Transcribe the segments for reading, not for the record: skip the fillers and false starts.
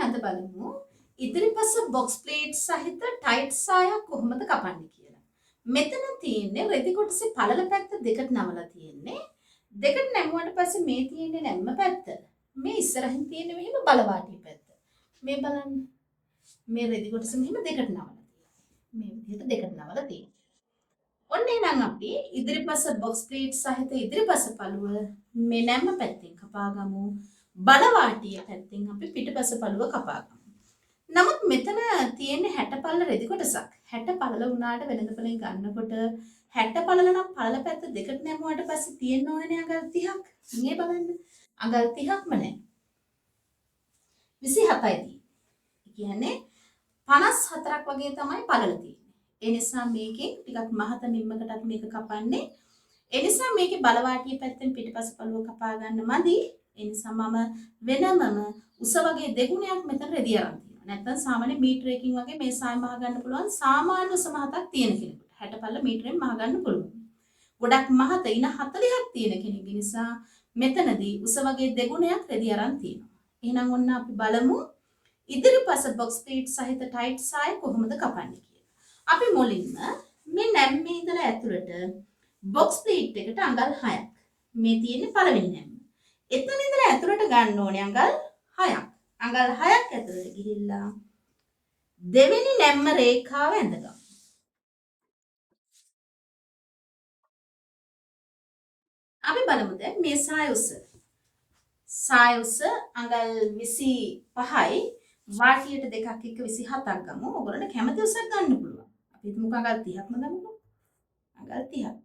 අද බලමු ඉදිරිපස box plate සහිත ටයිට් සායක් කොහොමද කපන්නේ කියලා. මෙතන තියෙන්නේ රෙදි කොටසේ පළල පැත්ත දෙකට නමලා තියෙන්නේ. දෙකට නැමුවට පස්සේ මේ තියෙන්නේ නැම්ම පැත්ත. මේ ඉස්සරහින් තියෙන්නේ මෙහෙම බලවාටිය පැත්ත. මේ බලන්න. මේ රෙදි කොටස මෙහෙම දෙකට නමලා තියෙන්නේ. මේ විදිහට දෙකට නමලා තියෙන්නේ. ඔන්න එහෙනම් අපි ඉදිරිපස බොක්ස් ප්ලේට් සහිත ඉදිරිපස පළුව මේ නැම්ම පැත්තෙන් කපා ගමු. බලවාටිය පැත්තෙන් අපි පිටපස පළුව කපා ගමු. නමුත් මෙතන තියෙන්නේ 60 පළල රෙදි කොටසක්. 60 පළල වුණාට වෙළඳපොළෙන් ගන්නකොට 60 පළල නම් පළල පැත්ත දෙකට නැමුවාට පස්සේ තියෙන්න ඕනේ අඟල් 30ක්. මේ බලන්න. අඟල් 30ක්ම නෑ. 27යි තියෙන්නේ. ඒ කියන්නේ 54ක් වගේ තමයි පළල තියෙන්නේ. ඒ නිසා මේකෙන් ටිකක් මහත නිම්මකටත් මේක කපන්නේ. ඒ නිසා මේකේ බලවාටිය පැත්තෙන් පිටිපස පළුව කපා ගන්න මදි. ඒ නිසා මම වෙනමම උස වගේ දෙගුණයක් මෙතන රෙදි අරන් තියෙනවා. නැත්තම් සාමාන්‍ය මීටරයකින් වගේ මේ සාය මහ ගන්න පුළුවන් සාමාන්‍ය උස මහතක් තියෙන කෙනෙකුට. 60 පල්ල මීටරෙන් මහ ගන්න පුළුවන්. ගොඩක් මහත ඉන 40ක් තියෙන කෙනෙක් නිසා මෙතනදී උස වගේ දෙගුණයක් රෙදි අරන් තියෙනවා. එහෙනම් ඔන්න අපි බලමු ඉදිරිපස බොක්ස් ප්ලේට් සහිත ටයිට් සාය කොහොමද කපන්නේ කියලා. අපි මුලින්ම මේ නැම්මේ ඉඳලා ඇතුළට බොක්ස් ප්ලේට් එකට අඟල් 6ක්. මේ තියෙන්නේ පළවෙනි නැම්ම. එතන ඉඳලා ඇතුළට ගන්න ඕනේ අඟල් 6ක්. අඟල් 6ක් ඇතුළට ගිහිල්ලා දෙවෙනි නැම්ම රේඛාව ඇඳගමු. අපි බලමු දැන් මේ සාය උස. සාය උස අඟල් 25යි වාටියට දෙකක් එක්ක 27ක් ගමු. ඔයගොල්ලන්ට කැමති උසක් ගන්න පුළුවන්. අපි හිතමුකෝ අඟල් 30ක්ම ගමුකෝ. අඟල් 30ක්.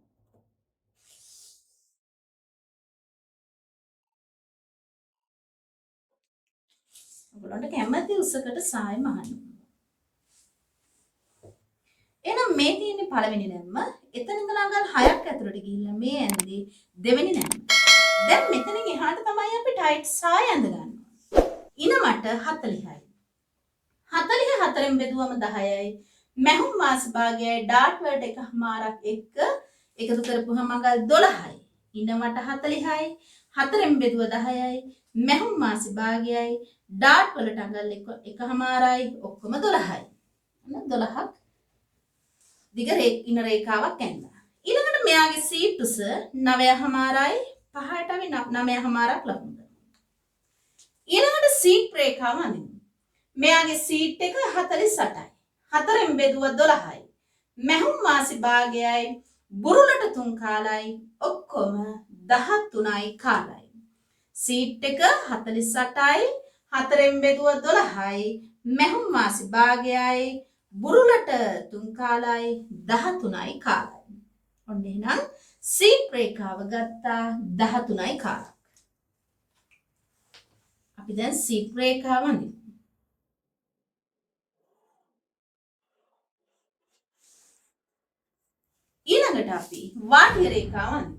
ඔයගොල්ලන්ට කැමති උසකට සාය මහන්න පුළුවන්. එහෙනම් මේ තියෙන්නේ පළවෙනි නැම්ම. එතන ඉඳලා අඟල් 6ක් ඇතුළට ගිහිල්ලා මේ ඇඳේ දෙවෙනි නැම්ම. දැන් මෙතනින් එහාට තමයි අපි ටයිට් සාය ඇඳ ගන්න ඕනේ. ඉනමට 40යි. 40 හතරෙන් බෙදුවම 10යි. මැහුම් මාස භාගයයි ඩාට් වලට එකහමාරක් එක්ක එකතු කරපුවහම අඟල් 12යි. ඉනමට 40යි. හතරෙන් බෙදුව 10යි. මැහුම් මාස භාගයයි ඩාට් වලට අඟල් එකහමාරයි ඔක්කොම 12යි. අන්න 12ක් දිග ඉන රේඛාවක් ඇඳලා. ඊළඟට මෙයාගේ සීට් උස 9.5යි පහට අපි 9.5ක් ලකුණු කරනවා. ඊළඟට සීට් රේඛාව අඳිමු. මෙයාගේ සීට් එක 48යි. හතරෙන් බෙදුව 12යි. මැහුම් වාසි භාගයයි බුරුලට 3 කාලයි ඔක්කොම 13යි කාලයි. සීට් එක 48යි හතරෙන් බෙදුව 12යි මැහුම් වාසි භාගයයි බුරුලට 3 කාලයි 13යි කාලයි. ඔන්න එහෙනම් සීට් රේඛාව ගත්තා 13යි කාලක්. අපි දැන් සීට් රේඛාව අඳිමු. ඊළඟට අපි වාටිය රේඛාව අඳිමු.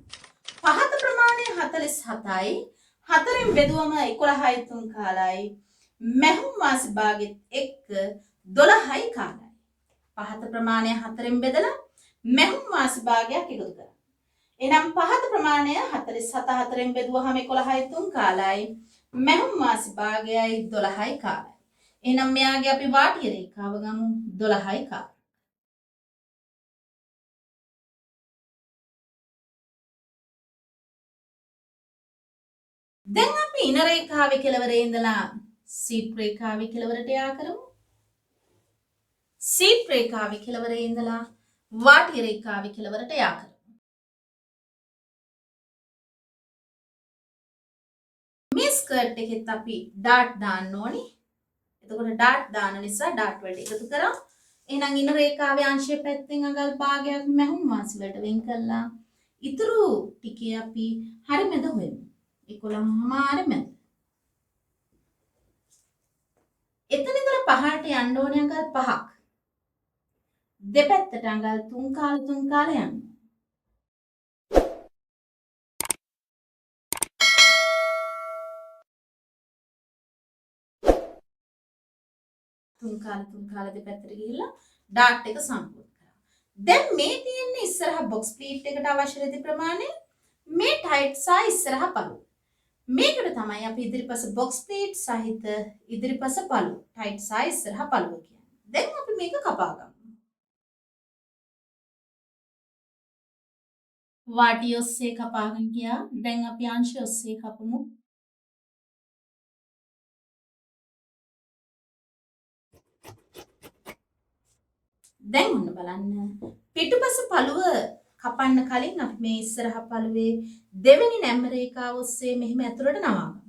පහත ප්‍රමාණය 47යි හතරෙන් බෙදුවම 11යි 3 කාලයි මැහුම් වාසි භාගෙත් එක්ක 12යි කාලයි. පහත ප්‍රමාණය හතරෙන් බෙදලා මැහුම් වාසි භාගයක් එකතු කරා. එහෙනම් පහත ප්‍රමාණය 47 හතරෙන් බෙදුවහම 11යි 3 කාලයි මැහුම් වාසි භාගයයි 12යි කාලයි. එහෙනම් මෙයාගේ අපි වාටිය රේඛාව ගමු 12යි කාලයි. දැන් අපි ඉන රේඛාවේ කෙළවරේ ඉඳලා සීට් රේඛාවේ කෙළවරට යා කරමු. සීට් රේඛාවේ කෙළවරේ ඉඳලා වාටිය රේඛාවේ කෙළවරට යා කරමු. මේ ස්කර්ට් එකෙත් අපි ඩාට් දාන්න ඕනි. එතකොට ඩාට් දාන නිසා ඩාට් වලට එකතු කරා. එහෙනම් ඉන රේඛාවේ අංශය පැත්තෙන් අඟල් භාගයක් මැහුම් වාසි වලට වෙන් කළා. ඉතුරු ටිකේ අපි හරි මැද හොයමු. 11.5 මැද. එතන ඉඳලා පහළට යන්න ඕනේ අඟල් 5ක්. දෙපැත්තට අඟල් 3 කාල 3 කාල යන්න. තුන් කාල තුන් කාල දෙපැත්තට ගිහිල්ලා ඩාට් එක සම්පූර්ණ කරා. දැන් මේ තියෙන්නේ ඉස්සරහ බොක්ස් ප්ලීට් එකට අවශ්‍ය රෙදි ප්‍රමාණය. මේ ටයිට් සහ ඉස්සරහ පළුව. මේකට තමයි අපි ඉදිරිපස බොක්ස් ප්ලීට් සහිත ඉදිරිපස පළුව, ටයිට් සාය ඉස්සරහ පළුව කියන්නේ. දැන් අපි මේක කපා ගමු. වාටිය ඔස්සේ කපාගෙන ගියා. දැන් අපි අංශය ඔස්සේ කපමු. දැන් ඔන්න බලන්න. පිටුපස පළුව කපන්න කලින් අපි මේ ඉස්සරහ පළුවේ දෙවෙනි නැම්ම රේඛාව ඔස්සේ මෙහෙම ඇතුළට නවාගමු.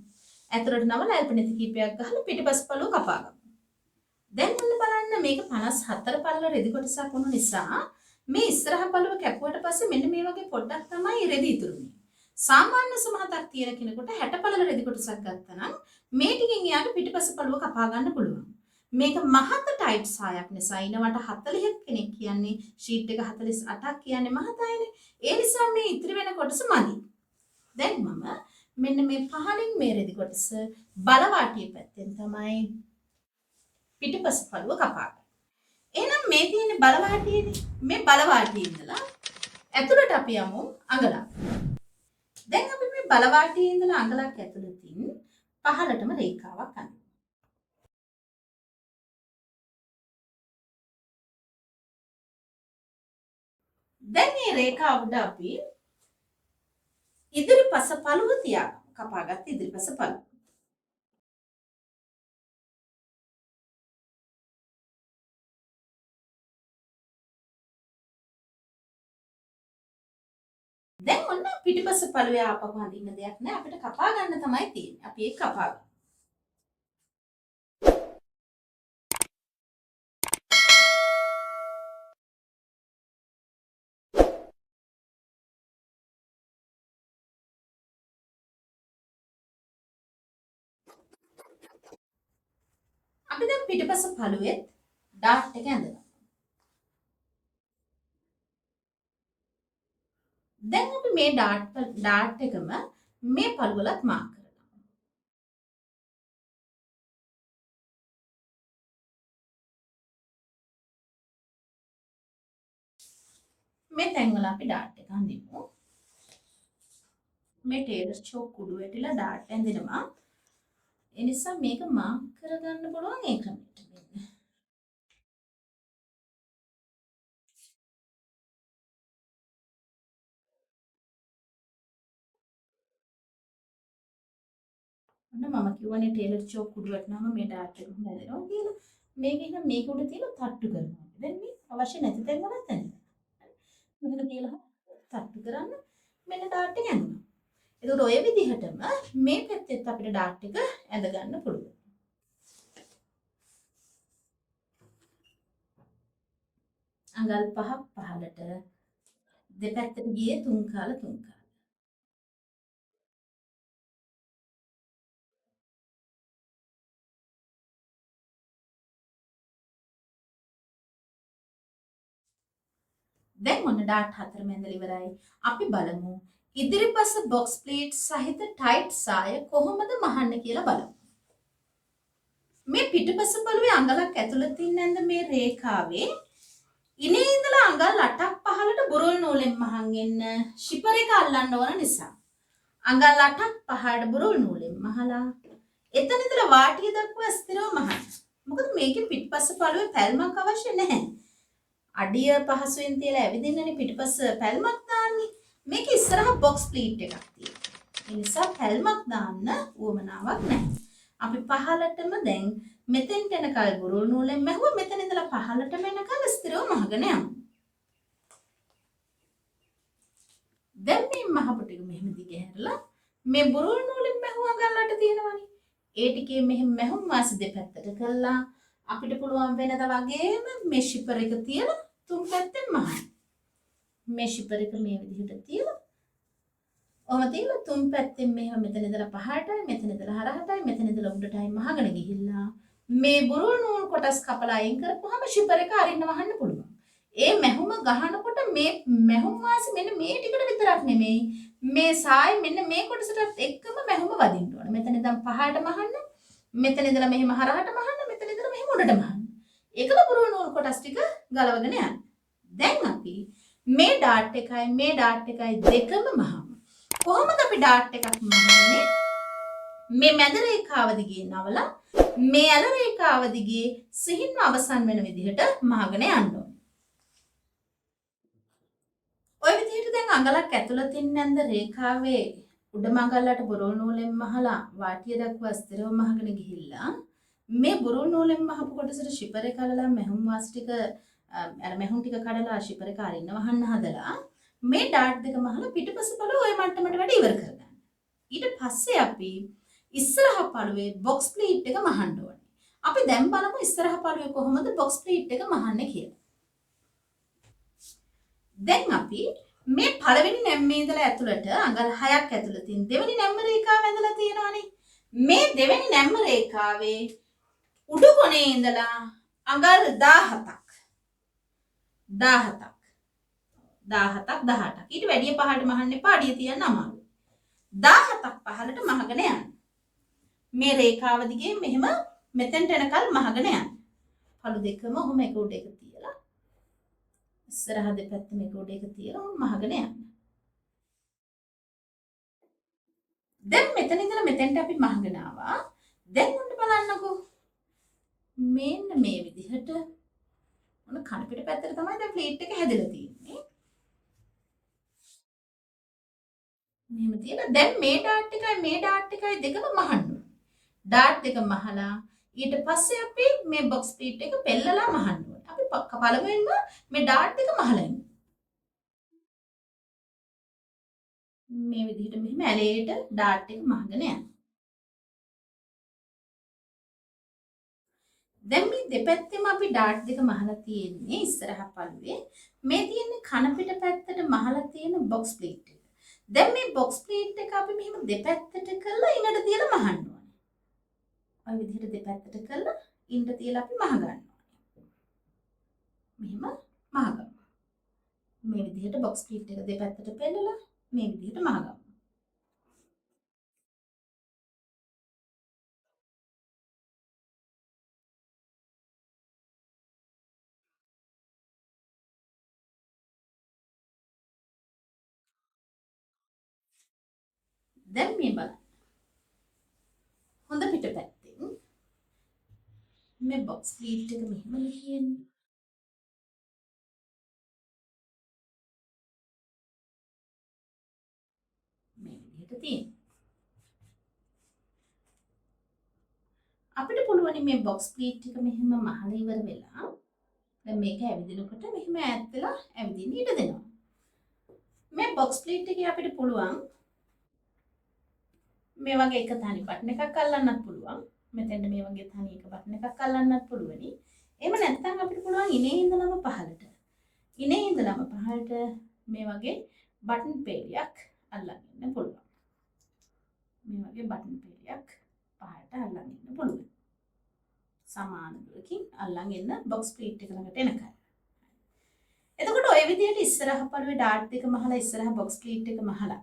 ඇතුළට නවලා ඇල්ප නෙති කීපයක් ගහලා පිටුපස පළුව කපා ගමු. දැන් ඔන්න බලන්න මේක 54 පළල රෙදි කොටසක් වුණු නිසා මේ ඉස්සරහ පළුව කැපුවට පස්සේ මෙන්න මේ වගේ පොඩ්ඩක් තමයි රෙදි ඉතුරු වෙන්නේ. සාමාන්‍ය සමහතක් තියෙන කෙනෙකුට 60 පළල රෙදි කොටසක් ගත්තා නම් මේ ටිකෙන් එයාට පිටිපස පළුව කපා ගන්න පුළුවන්. මේක මහත ටයිට් සායක් නිසා ඉනවට 40 කෙනෙක් කියන්නේ ෂීට් එක 48ක් කියන්නේ මහත අයනේ. ඒ නිසා මේ ඉතිරි වෙන කොටස මදි. දැන් මම මෙන්න මේ පහලින් මේ රෙදි කොටස බලවාටිය පැත්තෙන් තමයි පිටිපස පළුව කපාගන්නේ. එහෙනම් මේ තියෙන බලවාටියනේ. මේ බලවාටියේ ඉඳලා ඇතුළට අපි යමු අඟලක්. දැන් අපි මේ බලවාටියේ ඉඳලා අඟලක් ඇතුළතින් පහළටම රේඛාවක් අඳිමු. දැන් මේ රේඛාව උඩ අපි ඉදිරිපස පළුව තියාගමු. කපාගත්ත ඉදිරිපස පළුව. දැන් ඔන්න පිටිපස පළුවේ ආපහු අඳින්න දෙයක් නෑ. අපිට කපා ගන්න තමයි තියෙන්නේ. අපි ඒක කපා ගමු. අපි දැන් පිටිපස පළුවෙත් ඩාට් එක ඇඳගමු. දැන් අපි මේ ඩාට් එකම මේ පළුවලත් මාක් කරගමු. මේ තැන්වල අපි ඩාට් එක අඳිමු. මේ ටේලර් චෝක් කුඩු වැටිලා ඩාට් ඇඳෙනවා. ඒ නිසා මේක මාක් කරගන්න පුළුවන් ඒ ක්‍රමයට මෙන්න. ඔන්න මම කිව්වනේ ටේලර් චෝක් කුඩු වැටුනම මේ ඩාට් එක කොහොමද ඇදෙනවා කියලා. මේක එහෙනම් මේක උඩ තියලා තට්ටු කරනවා. දැන් මේ අවශ්‍ය නැති තැන් වලත් ඇඳෙනවා. හරි. මෙහෙම තියලා තට්ටු කරන්න මෙන්න ඩාට් එක ඇඳුණා. එතකොට ඔය විදිහටම මේ පැත්තෙත් අපිට ඩාට් එක ඇඳ ගන්න පුළුවන්. අඟල් පහක් පහළට දෙපැත්තට ගියේ තුන් කාල තුන් කාල. දැන් ඔන්න ඩාට් හතරම ඇඳලා ඉවරයි. අපි බලමු ඉදිරිපස බොක්ස් ප්ලේට් සහිත ටයිට් සාය කොහොමද මහන්න කියලා බලමු. මේ පිටුපස පළුවේ අඟලක් ඇතුළතින් ඇඳ මේ රේඛාවේ ඉනේ ඉඳලා අඟල් 8ක් පහළට බුරුල් නූලෙන් මහන් එන්න ෂිපර් එක අල්ලන්න ඕන නිසා අඟල් 8ක් පහළට බුරුල් නූලෙන් මහලා එතන ඉඳලා වාටිය දක්වා ස්ථිරව මහන්න. මොකද මේකේ පිටුපස පළුවේ පැල්මක් අවශ්‍ය නැහැ. අඩිය පහසුවෙන් තියලා ඇවිදින්නනේ පිටුපස පැල්මක් දාන්නේ. මේක ඉස්සරහ බොක්ස් ප්ලීට් එකක් තියෙනවා. ඒ නිසා පැල්මක් දාන්න උවමනාවක් නැහැ. අපි පහළටම දැන් මෙතෙන්ට එනකල් බුරුල් නූලෙන් මැහුවා. මෙතන ඉඳලා පහළටම එනකල් ස්ථිරව මහගෙන යමු. දැන් මේ මහපු ටික මෙහෙම දිග හැරලා මේ බුරුල් නූලෙන් මැහුවා අඟල් අට තියෙනවනේ. ඒ ටිකේ මෙහෙම මැහුම් වාසි දෙපැත්තට කළා අපිට පුළුවන් වෙනද වගේම මේ ෂිපර් එක තියලා තුන් පැත්තෙන් මහන්න. මේ ෂිපර් එක මේ විදිහට තියලා ඔහම තියලා තුන් පැත්තෙන් මෙහෙම මෙතන ඉඳලා පහළටයි මෙතන ඉඳලා හරහටයි මෙතන ඉඳලා උඩටයි මහගෙන ගිහිල්ලා මේ බුරුල් නූල් කොටස් කපලා අයින් කරපුවාම ෂිපර් එක අරින්න වහන්න පුළුවන්. ඒ මැහුම ගහනකොට මේ මැහුම් වාසි මෙන්න මේ ටිකට විතරක් නෙමෙයි මේ සාය මෙන්න මේ කොටසටත් එක්කම මැහුම වදින්න ඕන. මෙතන ඉඳන් පහළට මහන්න, මෙතන ඉඳලා මෙහෙම හරහට මහන්න, මෙතන ඉඳලා මෙහෙම උඩට මහන්න. ඒකල බුරුල් නූල් කොටස් ටික ගලවගෙන යන්න. දැන් අපි මේ ඩාට් එකයි මේ ඩාට් එකයි දෙකම මහමු. කොහොමද අපි ඩාට් එකක් මහන්නේ? මේ මැද රේඛාව දිගේ නවලා මේ ඇල රේඛාව දිගේ සිහින්ව අවසන් වෙන විදිහට මහගෙන යන්න ඕනේ. ඔය විදිහට දැන් අඟලක් ඇතුළතින් නැන්ද රේඛාවේ උඩ මඟල්ලට බුරුල් නූලෙන් මහලා වාටිය දක්වා ස්ථිරව මහගෙන ගිහිල්ලා මේ බුරුල් නූලෙන් මහපු කොටසට ෂිපර් එක අල්ලලා මැහුම් වාසි ටික අර මැහුම් ටික කඩලා ෂිපර් එක අරින්න වහන්න හදලා මේ ඩාට් දෙක මහලා පිටුපස පළුව ඔය මට්ටමට වැඩ ඉවර කරගන්න. ඊට පස්සේ අපි ඉස්සරහ පළුවේ බොක්ස් ප්ලීට් එක මහන්න ඕනේ. අපි දැන් බලමු ඉස්සරහ පළුවේ කොහොමද බොක්ස් ප්ලීට් එක මහන්නේ කියලා. දැන් අපි මේ පළවෙනි නැම්මේ ඉඳලා ඇතුළට අඟල් 6ක් ඇතුළතින් දෙවෙනි නැම්ම රේඛාව ඇඳලා තියෙනවානේ. මේ දෙවෙනි නැම්ම රේඛාවේ උඩු කොනේ ඉඳලා අඟල් 17ක් 17ක් 17ක් 18ක් ඊට වැඩිය පහළට මහන්න එපා, අඩිය තියන්න අමාරුයි. 17ක් පහළට මහගෙන යන්න. මේ රේඛාව දිගේ මෙහෙම මෙතෙන්ට එනකල් මහගෙන යන්න. පළු දෙකම ඔහොම එක උඩ එක තියලා ඉස්සරහ දෙපැත්තම එක උඩ එක තියලා ඔහොම මහගෙන යන්න. දැන් මෙතන ඉඳලා මෙතෙන්ට අපි මහගෙන ආවා. දැන් ඔන්න බලන්නකෝ. මෙන්න මේ විදිහට ඔන්න කන පිට පැත්තට තමයි දැන් ප්ලේට් එක හැදලා තියෙන්නේ. මෙහෙම තියලා දැන් මේ ඩාට් එකයි මේ ඩාට් එකයි දෙකම මහන්න ඕනේ. ඩාට් දෙක මහලා ඊට පස්සේ අපි මේ බොක්ස් ප්ලීට් එක පෙන්නලා මහන්න ඕනේ. අපි පළමුවෙන්ම මේ ඩාට් දෙක මහලා ඉමු. මේ විදිහට මෙහෙම ඇලේට ඩාට් එක මහගෙන යන්න. දැන් මේ දෙපැත්තෙම අපි ඩාට් දෙක මහලා තියෙන්නේ ඉස්සරහ පළුවේ. මේ තියෙන්නේ කන පිට පැත්තට මහලා තියෙන බොක්ස් ප්ලීට් එක. දැන් මේ බොක්ස් ප්ලීට් එක අපි මෙහෙම දෙපැත්තට කරලා ඉනට තියලා මහන්න ඕනේ. ඔය විදිහට දෙපැත්තට කරලා ඉනට තියලා අපි මහ ගන්න ඕනේ. මෙහෙම මහ ගමු. මේ විදිහට බොක්ස් ප්ලීට් එක දෙපැත්තට පෙන්නලා මේ විදිහට මහ ගමු. දැන් මේ බලන්න. හොඳ පිටපැත්තෙන් මේ බොක්ස් ප්ලීට් එක මෙහෙම තියෙන්නේ. මේ විදිහට තියෙනවා. අපිට පුළුවන් මේ බොක්ස් ප්ලීට් එක මෙහෙම මහලා ඉවර වෙලා දැන් මේක ඇවිදිනකොට මෙහෙම ඈත් වෙලා ඇවිදින්න ඉඩ දෙනවා. මේ බොක්ස් ප්ලීට් එකේ අපිට පුළුවන් මේ වගේ එක තනි බටන් එකක් අල්ලන්නත් පුළුවන්. මෙතෙන්ට මේ වගේ තනි එක බටන් එකක් අල්ලන්නත් පුළුවනි. එහෙම නැත්නම් අපිට පුළුවන් ඉනේ ඉඳලම පහළට. ඉනේ ඉඳලම පහළට මේ වගේ බටන් පේලියක් අල්ලන් ඉන්න පුළුවන්. මේ වගේ බටන් පේලියක් පහළට අල්ලන් ඉන්න පුළුවන්. සමාන දුරකින් අල්ලන් එන්න බොක්ස් ප්ලීට් එක ළඟට එනකන්. එතකොට ඔය විදිහට ඉස්සරහ පළුවේ ඩාට් දෙක මහලා ඉස්සරහ බොක්ස් ප්ලීට් එක මහලා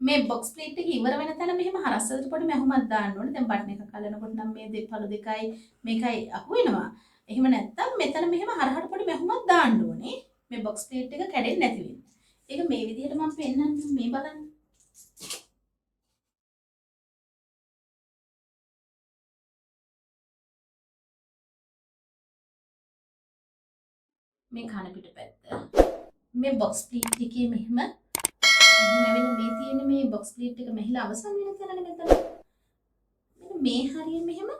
මේ බොක්ස් ප්ලීට් එක ඉවර වෙන තැන මෙහෙම හරස් අතට පොඩි මැහුමක් දාන්න ඕනේ. දැන් බටන් එකක් අල්ලනකොට නම් මේ දෙපළු දෙකයි මේකයි අහු වෙනවා. එහෙම නැත්තම් මෙතන මෙහෙම හරහට පොඩි මැහුමක් දාන්න ඕනේ. මේ බොක්ස් ප්ලීට් එක කැඩෙන්නේ නැති වෙන්න. ඒක මේ විදිහට මම පෙන්නන්නම්. මේ බලන්න. මේ කන පිට පැත්ත. මේ බොක්ස් ප්ලීට් එකේ මෙහෙම මෙන්න මේ තියෙන මේ බොක්ස් ප්ලීට් එක මෙහිලා අවසන් වෙන තැනනේ මෙතන. මෙන්න මේ හරිය මෙහෙම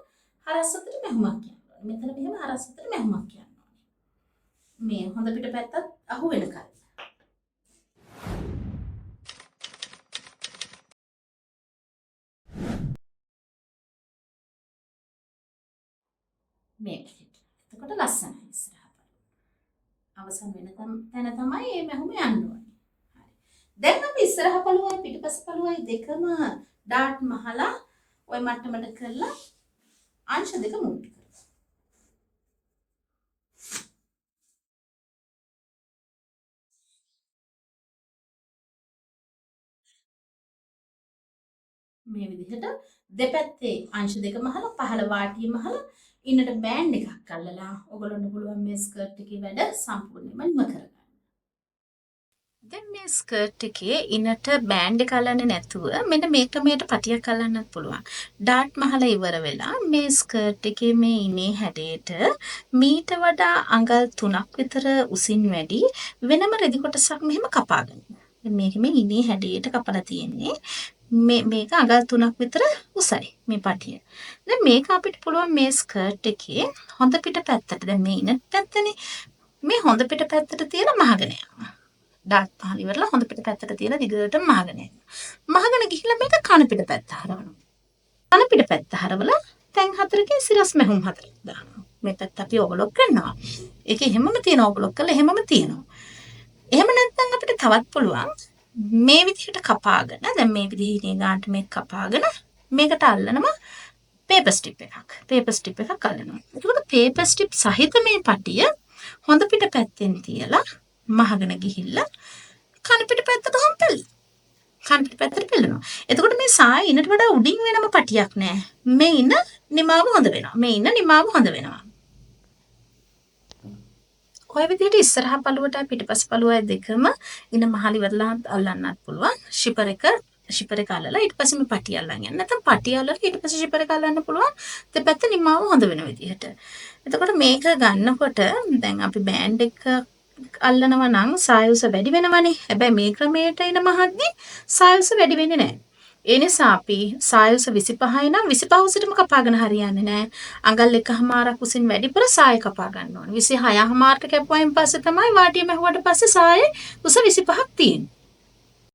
හරස් අතට මැහුමක් යන්න ඕනේ. මෙතන මෙහෙම හරස් අතට මැහුමක් යන්න ඕනේ. මේ හොඳ පිට පැත්තත් අහු වෙනකල්. මේ විදිහට. එතකොට ලස්සනයි ඉස්සරහ පළුව. අවසන් වෙන තැන තමයි මේ මැහුම යන්න ඕනේ. දැන් අපි ඉස්සරහ පළුවයි පිටිපස්ස පළුවයි දෙකම ඩාට් මහලා ඔය මට්ටමට කරලා අංශ දෙක මුට්ටු කරමු. මේ විදිහට දෙපැත්තේ අංශ දෙක මහලා පහළ වාටිය මහලා ඉන්නට බෑන්ඩ් එකක් අල්ලලා ඔයගොල්ලන්ට පුළුවන් මේ ස්කර්ට් එකේ වැඩ සම්පූර්ණයෙන්ම නිම කරගන්න. දැන් මේ ස්කර්ට් එකේ ඉනට බෑන්ඩ් එක අල්ලන්නේ නැතුව මෙන්න මේ ක්‍රමයට පටියක් අල්ලන්නත් පුළුවන්. ඩාට් මහලා ඉවර වෙලා මේ ස්කර්ට් එකේ මේ ඉනේ හැඩයට මීට වඩා අඟල් 3ක් විතර උසින් වැඩි වෙනම රෙදි කොටසක් මෙහෙම කපාගන්න. දැන් මේක මේ ඉනේ හැඩයට කපලා තියෙන්නේ. මේක අඟල් 3ක් විතර උසයි මේ පටිය. දැන් මේක අපිට පුළුවන් මේ ස්කර්ට් එකේ හොඳ පිට පැත්තට, දැන් මේ ඉන පැත්තනේ, මේ හොඳ පිට පැත්තට තියලා මහගෙන යනවා. ඩාට් මහලා ඉවරලා හොඳ පිට පැත්තට තියලා දිගටම මහගෙන යනවා. මහගෙන ගිහිල්ලා මේක කන පිට පැත්ත හරවනවා. කන පිට පැත්ත හරවලා තැන් හතරකින් සිරස් මැහුම් හතරක් දානවා. මේ පැත්ත අපි ඕවර්ලොක් කරනවා. ඒක එහෙමම තියෙනවා, ඕවර්ලොක් කරලා එහෙමම තියෙනවා. එහෙම නැත්නම් අපිට තවත් පුළුවන් මේ විදිහට කපාගෙන, දැන් මේ විදිහේ ඉනේ ගානට මේක කපාගෙන මේකට අල්ලනවා පේපර් ස්ට්‍රිප් එකක්. පේපර් ස්ට්‍රිප් එකක් අල්ලනවා. එතකොට පේපර් ස්ට්‍රිප් සහිත මේ පටිය හොඳ පිට පැත්තෙන් තියලා මහගෙන ගිහිල්ලා කන පිට පැත්තට හොම් පෙළ. කන පිට පැත්තට පෙළනවා. එතකොට මේ සාය ඉනට වඩා උඩින් වෙනම පටියක් නෑ. මේ ඉන නිමාව හොඳ වෙනවා. මේ ඉන නිමාව හොඳ වෙනවා. ඔය විදිහට ඉස්සරහා පළුවට පිටිපස්ස පළුවයි දෙකම ඉන මහලි ඉවරලා අල්ලන්නත් පුළුවන්. ෂිපර් එක අල්ලලා ඊට පස්සේ මේ පටිය අල්ලන් යන්න. නැත්නම් පටිය අල්ලලා ඊට පස්සේ ෂිපර් එක අල්ලන්න පුළුවන්. දෙපැත්ත නිමාව හොඳ වෙන විදිහට. එතකොට මේක ගන්නකොට දැන් අපි බෑන්ඩ් එක අල්ලනවා නම් සාය උස වැඩි වෙනවනේ. හැබැයි මේ ක්‍රමයට එන මහද්දි සාය උස වැඩි වෙන්නේ නැහැ. ඒ නිසා අපි සාය උස 25 නම් 25 උසටම කපාගෙන හරියන්නේ නැහැ. අඟල් එකහමාරක් උසින් වැඩිපුර සාය කපා ගන්න ඕනේ. 26 හමාරට කැපුවයින් පස්සේ තමයි වාටිය මැහුවට පස්සේ සායේ උස 25ක් තියෙන්නේ.